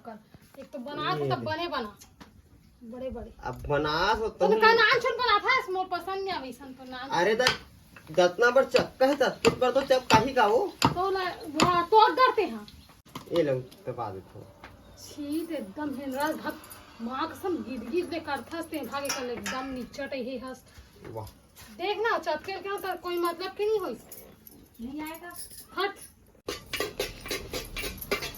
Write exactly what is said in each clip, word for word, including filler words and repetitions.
कर। एक तो बना तो तब बने बना। बड़े बड़े। अब बना तो तो तुम का नान छोड़ बनाथस, मोर पसंद नहीं आवे ऐसन तो नान। अरे त जतना बार चक्का हे ततके बार तो चक्का ही का वो। तो ला, हाँ, तोड़ डरते हैं। ये लो, दबा देथो। छी, ते एकदम हेनरा धक, माँ कसम गिद गिद ले करथस ते भागे कर एकदम निचट हे हस। वाह। देख ना, चक्कर के तो कोई मतलब के नहीं होई। नहीं आएगा। हट।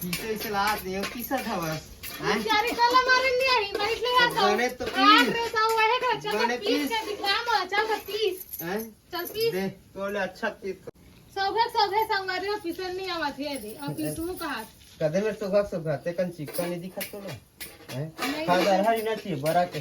पीछे से लात नहीं हो, पीसा था बस। हैं? बेचारे कला मारे नहीं आई, बैठ ले आ तो। गणेश तो पीस। रे, तो वहे कर, चल गणेश पीस पीस। के विश्राम हो, चल तो पीस। हैं? चल पीस। दे, तो ले अच्छा पीस। सौभे, सौभे संगवारी हो, पीसन नहीं आवत हे दे, अब पीसू कहा। कदे में सुबह सुबह ते कन चिक्का नहीं दिखत तो ना। हैं? नहीं। खादर हर इना चाहिए, बरा के।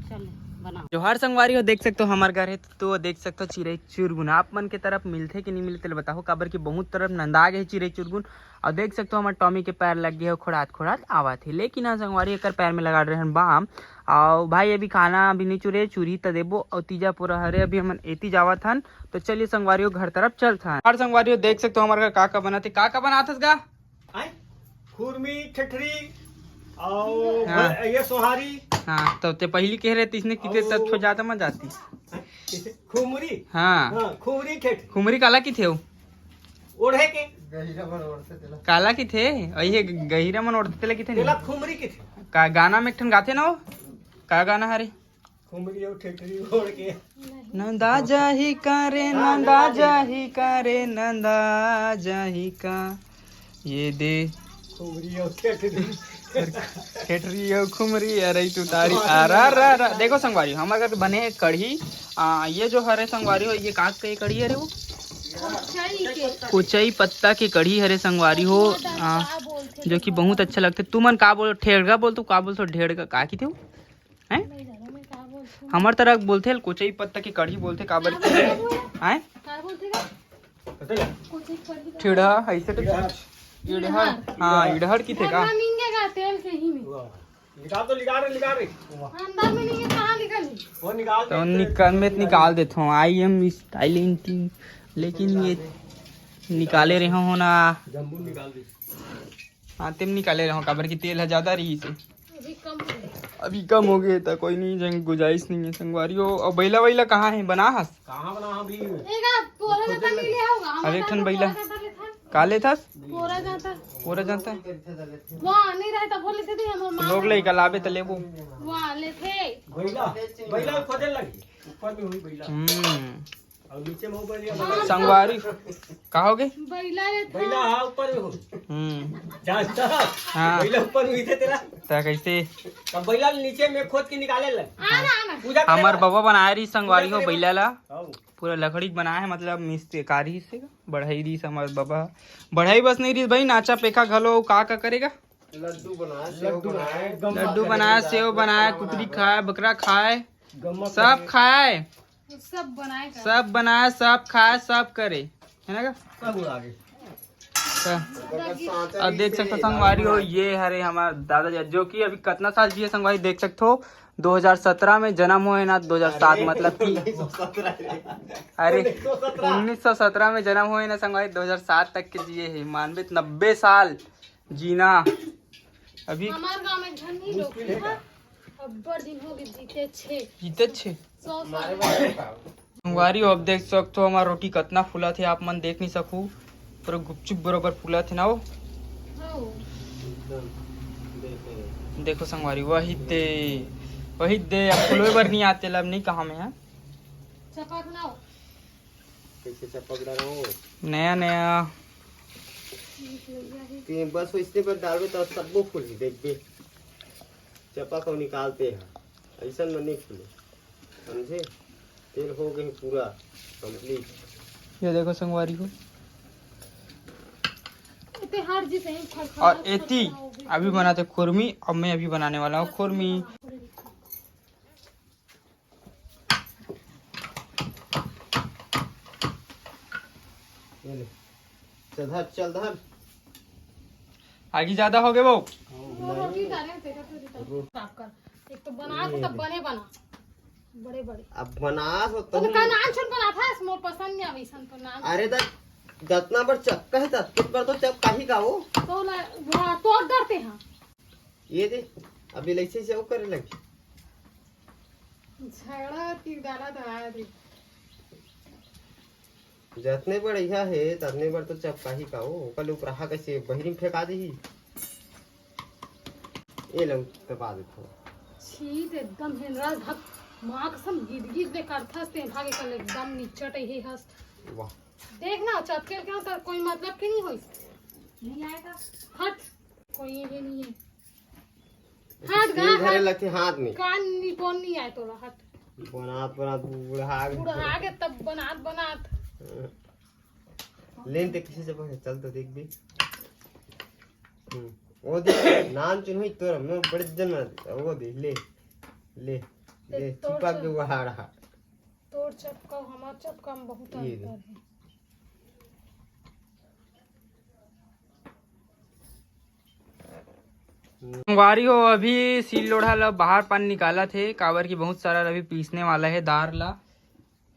चल, बना। जोहार संगवारी हो, देख सकते हो हमार घर है, तो देख सकते हो चिरई चुरगुन आप मन के तरफ मिलथे कि नहीं मिलथे, बताओ, काबर कि बहुत तरफ नंदा गए चिरई चुरगुन। और देख सकते हो हमार टॉमी के पैर लग गए हो, खोड़ात खोड़ात आवत है, लेकिन हाँ संगवारी एकर पैर में लगा रहे हैं बाम। और भाई अभी खाना अभी नहीं चुरे, चुरी त देबो। और तीजा पूरा हरे अभी हमन एती जावत हन, तो चलिए संगवारी हो घर तरफ चलत हन। और संगवारी हो देख सकते हो हमारे घर का का बनाते, का का बनाथस गा? आय? खुरमी, ठेठरी, और हाँ। ये सोहारी। हाँ, तो ते पहली कह रहे तीसने की ते तब और छो जाता मत जाती। खुमरी। हाँ। हाँ, खुमरी ठेठ। खुमरी काला की थे हो? ओढ़े के। काला की थे? अइहे ग-, गहिरा मन ओढ़ते तेला की थे तेला नहीं? खुमरी की थे। का गाना में एक ठन गाथे ना वो? का गाना हरे? खुमरी और ठेठरी ओढ़ के। नंदा जाही का रे, हाँ, नंदा नंदा जाही का रे, नंदा जाही का। ये दे। खुमरी और ठेठरी। ठेठरी और खुमरी, अरे तू तारी, अरा, रा, रा। देखो संगवारी, हमारे घर बने है कढ़ी। आ, ये जो हरे संगवारी हो, ये का के कढ़ी हरे वो? कोचई के। कोचई पत्ता के कढ़ी हरे संगवारी हो, आ, जो कि बहुत अच्छा लगथे। तुमन का बोलो, ठेड़गा बोलथो, का बोलथो, ढेड़गा का किथे हो? हैं? नहीं जानो मैं का बोलथो। हमर तरफ बोलथे कोचई पत्ता के कढ़ी बोलथे, काबर? का बोलथे? हैं? का बोलथे का? पता नहीं। कोचई पत्ता। ठेड़ा, ऐसे तो ठेड़ा। इड़हर। हाँ, इड़हर किथे का? निंगे का तेल के ही में। वाह। निकाल तो, निकाल रे, निकाल रे। अंदर में नहीं है, कहाँ निकल? वो निकाल तो दे। निकाल, मैं निकाल देता हूँ। I am styling king। लेकिन ये निकाले रहे हो ना। जम्बू निकाल दे। हाँ, तेम निकाले रहे हो, काबर की तेल है ज्यादा रही से। अभी कम हो गया। अभी कम हो गए तो कोई नहीं, जंग गुंजाइश नहीं है संगवारी हो। और बैला वैला कहाँ है, बना हस? कहाँ बना अभी? एक आप तोरा खुद का ले। नहीं ले आओगा, हम अब एक ठन बैला। तोरा का ले था। का लेथस? पोरा जाता। पोरा जाता। वाह, नहीं रहे तो बोले थे, हम तो लोग लइका लाबे त लेबो। वाह, ले थे। बैला, बैला खोजे लगी। ऊपर में हुई बैला। हम्म। और नीचे में ऊपर ये हाँ। संगवारी, का होगे? बैला ले था। बैला, हाँ, ऊपर में हो। हम्म। जानता? हाँ। बैला ऊपर में हुई थे तेरा। त कैसे? तब बैला नीचे में खोद के निकाले लग। आना, आना। पूजा करे हमर लग। बबा बनाए रही संगवारी हो बैला ला। हाँ। पूरा लकड़ी के बनाए है, मतलब मिस्त्री कारी से बढ़ई रहीस हमर बबा। बढ़ई बस नहीं रहीस भाई, नाचा पेखा घलो, अउ का का करेगा? लड्डू बनाए, सेव बनाए, लड्डू बनाए, सेव बनाए, कुकरी खाए, बकरा खाए, सब खाए। सब बनाए का। सब बनाए, सब खाए, सब करे, है ना का? सब उड़ा के। तो अब देख सकते हो संगवारी हो, ये हरे हमार दादाजी, जो कि अभी कितना साल जिए संगवारी, देख सकते हो दो हज़ार सत्रह में जन्म हुए ना, दो हज़ार सात अरे, मतलब कि उन्नीस सौ सत्रह रे। अरे, उन्नीस सौ सत्रह। उन्नीस सौ सत्रह में जन्म हुए ना संगवारी, दो हज़ार सात तक के जिए है, मानबे त नब्बे साल जीना। अभी हमार गांव में एक झन नहीं लोग मुश्किल है था। का? अब्बड़ दिन हो गए जीते छे। जीते छे? सौ साल। संगवारी हो, अब देख सकते हो हमार रोटी कितना फूला थे, आप मन देख नहीं सकू, पूरा गुपचुप बरोबर फूला थे ना वो। हाँ। देखो संगवारी, वही ते, वही दे, अब फूलोए बर नहीं आते, लब नहीं कहा में है। चपाक ना हो। कैसे चपक डरा हो? नया नया। ते बस वैसने पर डालबे तो सबो फूल ही देखबे। चपक और निकालते हैं, ऐसा में नहीं फूले, समझे? तेल हो गए पूरा complete। ये देखो संगवारी हो। इतने हर जी कहीं खा-, खा-, और खा-, एती खा-, खा-, अभी बनाते खुरमी, अब मैं अभी बनाने वाला हूँ खुरमी। ये ले। चल धर, चल धर। आगी ज्यादा हो गए वो। वो रोटी डाले, तेरा तो रोटी डाल। साफ कर। एक तो बना के तब बने बना। बड़े बड़े। अब बनात हो तो तहूँ। का नान छोड़ बनात हस, मोर पसंद नहीं आवे अइसन तो नान। अरे त जतना बर चपका हे ततके बर तो चपका ही का वो। तो ला, हाँ, तोड़ डरते हैं। ये दे, अभी लइसे से वो करे लगे। झगड़ा तीर डाला तो आया दे। जतने बढ़िया हे ततने बर तो चपका ही का वो। ओकर ले उपराहा कैसे बहिरी में फेंका देही। ये लो, दबा देथो। छी, ते एकदम हेनरा धक माँ कसम गिद गिद ले करथस ते भागे कल एकदम निचट हे हस। वाह। देख ना, चपकेल के तो कोई मतलब के नहीं होई। नहीं आएगा। हट, कोई ये नहीं है। हट गा, सील धरे हट। लगथे हाथ में। कान निपोन नहीं आए तोला, हट। बनात बनात बूढ़ा गे। बूढ़ा गे तब बनात बनात। लेन ते किसी से पकड़, चल तो देख भी। हम्म। वो देख, नान चुनही तोर, मैं बड़े जन में, वो देख, ले। ले, ले, तोर चिपक चल। के वो हाड़ हाड़। तोर चपका, हमार चपका में बहुत ये दे। अंतर है। संगवारी हो, अभी सील लोढ़ा ला बाहर पानी निकालत हे, काबर कि बहुत सारा अभी पीसने वाला हे दार ला।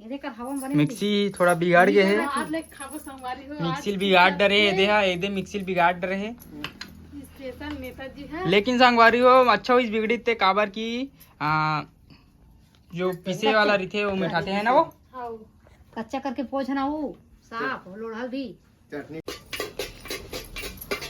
एदे कर हवा में बने मिक्सी थोड़ा बिगाड़ गए हे। आज ले खाबो संगवारी हो, आज मिक्सी बिगाड़ डरे हे, एदे हा, एदे मिक्सी बिगाड़ डरे हे। स्पेशल नेताजी है। लेकिन संगवारी हो, अच्छा होइस बिगड़ी ते, काबर कि आ, जो पीसे वाला रहिथे वो मिठाथे है ना वो। हाँ। कच्चा करके पोछ ना वो साफ लोढ़ा भी। चटनी।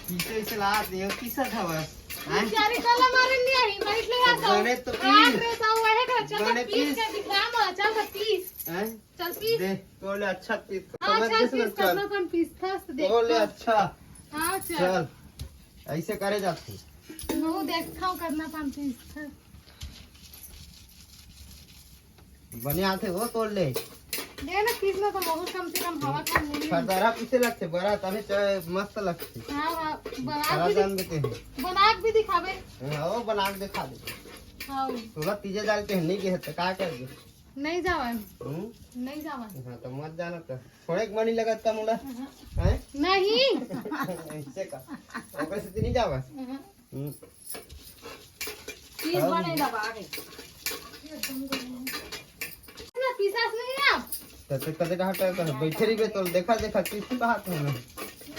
पीसे इसे लात नहीं हो, पीसा था बस। हैं? बेचारे कला मारे नहीं आई, बैठ ले यार तो। गणे तो रात पीस। में तो वह कर, चल गणे पीस पीस। के दिखा, चल पीस। हैं? चल पीस। दे, तोले अच्छा पीस। हाँ, समझ चल गए पीस, ना, चल। करना पन पीस था, देख। तोले अच्छा। हाँ, चल। चल। ऐसे करे जाते। नो, देख खाओ, करना पन पीस था। बने आते वो तोड़ ले। दे ना, पीस ना तो बहुत कम से कम हवा खा ले। खरदरा पीसे लगते, बड़ा तभी चाय मस्त लगते। हाँ, हाँ, बना सारा भी जान देते हैं। बना के भी दिखावे। हाँ, वो बना के दिखा दे। हाँ, तोला तीजे डाल के नहीं गए तो का कर दे? नहीं जावा, हम्म? नहीं जावा। हाँ, तो मत जाना तो। थोड़े एक मनी लगत का मुला? हैं? नहीं। ऐसे का? ओकर से नहीं जावा? हम्म। चीज बने दबा के। ना पीसास नहीं आप। तो ते कदे कहा कर बैठे रहिबे तो देखा देखा किसको कहा था ना?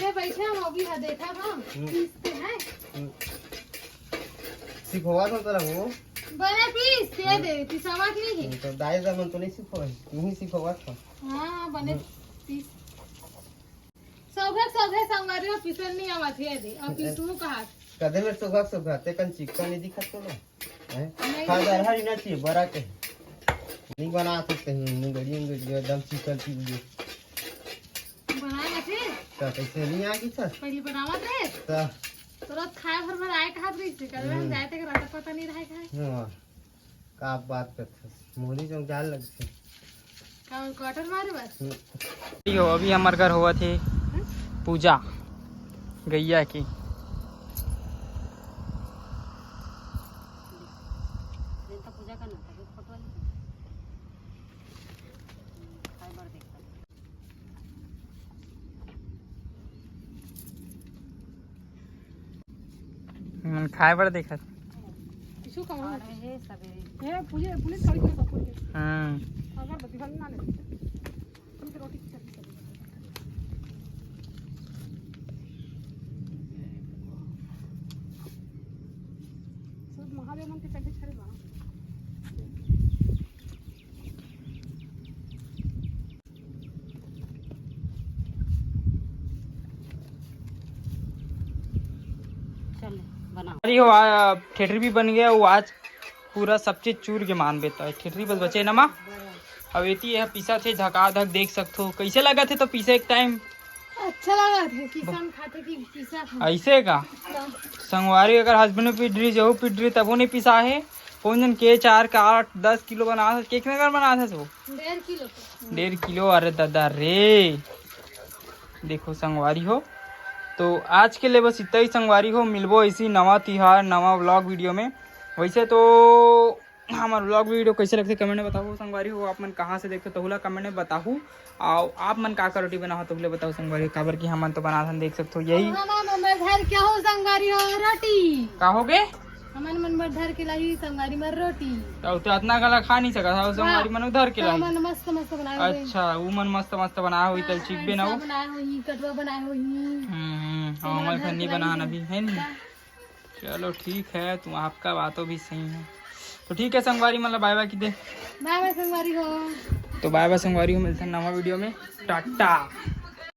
ये बैठे हम अभी है, देखा हम। हम्म। पीसते हैं। हम्म। सिखोवा था तोला वो? बने पीस दे दे, पिसावा के नहीं है। तो दाई जमन तो नहीं सिखोवा, तू ही सिखोवा था। हाँ, बने पीस। सौघे सौघे संगवारी हो, पीसल नहीं आवत है दे, और पीसू कहा। कदे में सुबह सुबह ते कन चिक्का नहीं दिखत तो ना। हैं? नहीं। खरदरा ही ना चाहिए, बड़ा के। नहीं बना सकते हैं, नहीं गड़ियों गड़ियों एकदम चिकन चीज। बनाए थे, तो कैसे नहीं आ गई सर? पहले बनावा थे। तो तो रात खाए भर भर आए कहा रही थी, कल हम जाए थे, रात पता नहीं रहे खाए। हाँ, का बात करते? मोरी जो जान लगते। का क्वार्टर मारे बस। यो, अभी हमारे घर होवत हे पूजा गैया की। पूजा करना था, फोटो वाली। खाए बर देखा। हम्म, खाए बर देखत। किसको कहा? और ये सवेरे ये पूजे पुलिस गाड़ी को सब कुछ। हम्म। अगरबत्ती भर ना ले। तुम तो रोटी की सब्जी कर। सब महादेव मन के चढ़े छड़े बा। चल बना। अरे हो, आ, ठेठरी भी बन गया। वो आज पूरा सब चीज चूर के मान बेता है। ठेठरी बस बचे ना माँ। अब एती यह पीसा थे धका धक, देख सकथो कैसे लगा थे तो पीसे एक टाइम। अच्छा लगा थे किसान खाते की पिसा था। ऐसे का संगवारी अगर हस्बैंड में पीट रही, जहू पीट रही, तबो नहीं पिसा है। कौन जन के चार का आठ दस किलो बना था, केक नगर बना था वो डेढ़ किलो का। डेढ़ किलो। अरे दादा रे, देखो संगवारी हो, तो आज के लिए बस इतना ही संगवारी हो। मिलबो इसी नवा तिहार नवा व्लॉग वीडियो में। वैसे तो हमार व्लॉग वीडियो कैसे लगते कमेंट में बताओ संगवारी हो, आप मन कहाँ से देखते तहुला कमेंट में बताहू। और आप मन का का रोटी बनाओ तहुले बताओ संगवारी हो, काबर कि हमन तो बनाथन, देख सकते हो यही। हमारा नंबर घर क्या हो संगवारी हो रोटी। का हो गए? हमन मन बर धर के लाही संगवारी मन रोटी। तो, तो अतना गला खा नहीं सकत हव, संगवारी मन उधर के तो लाही। हमन मस्त मस्त बनाए होही। अच्छा, वो मन मस्त मस्त बनाए होही, तल चीखबे ना वो। बनाए होही, कटुआ बनाए होही। हम्म हम्म, हाँ, हमर घर नहीं बनान अभी, है नहीं। चलो ठीक है, तुम, आपका बातों भी सही है। तो ठीक है संगवारी, मतलब बाय बाय की दे। बाय बाय संगवारी हो। तो बाय बाय संगवारी हो, मिलते हैं नवा वीडियो में। टाटा।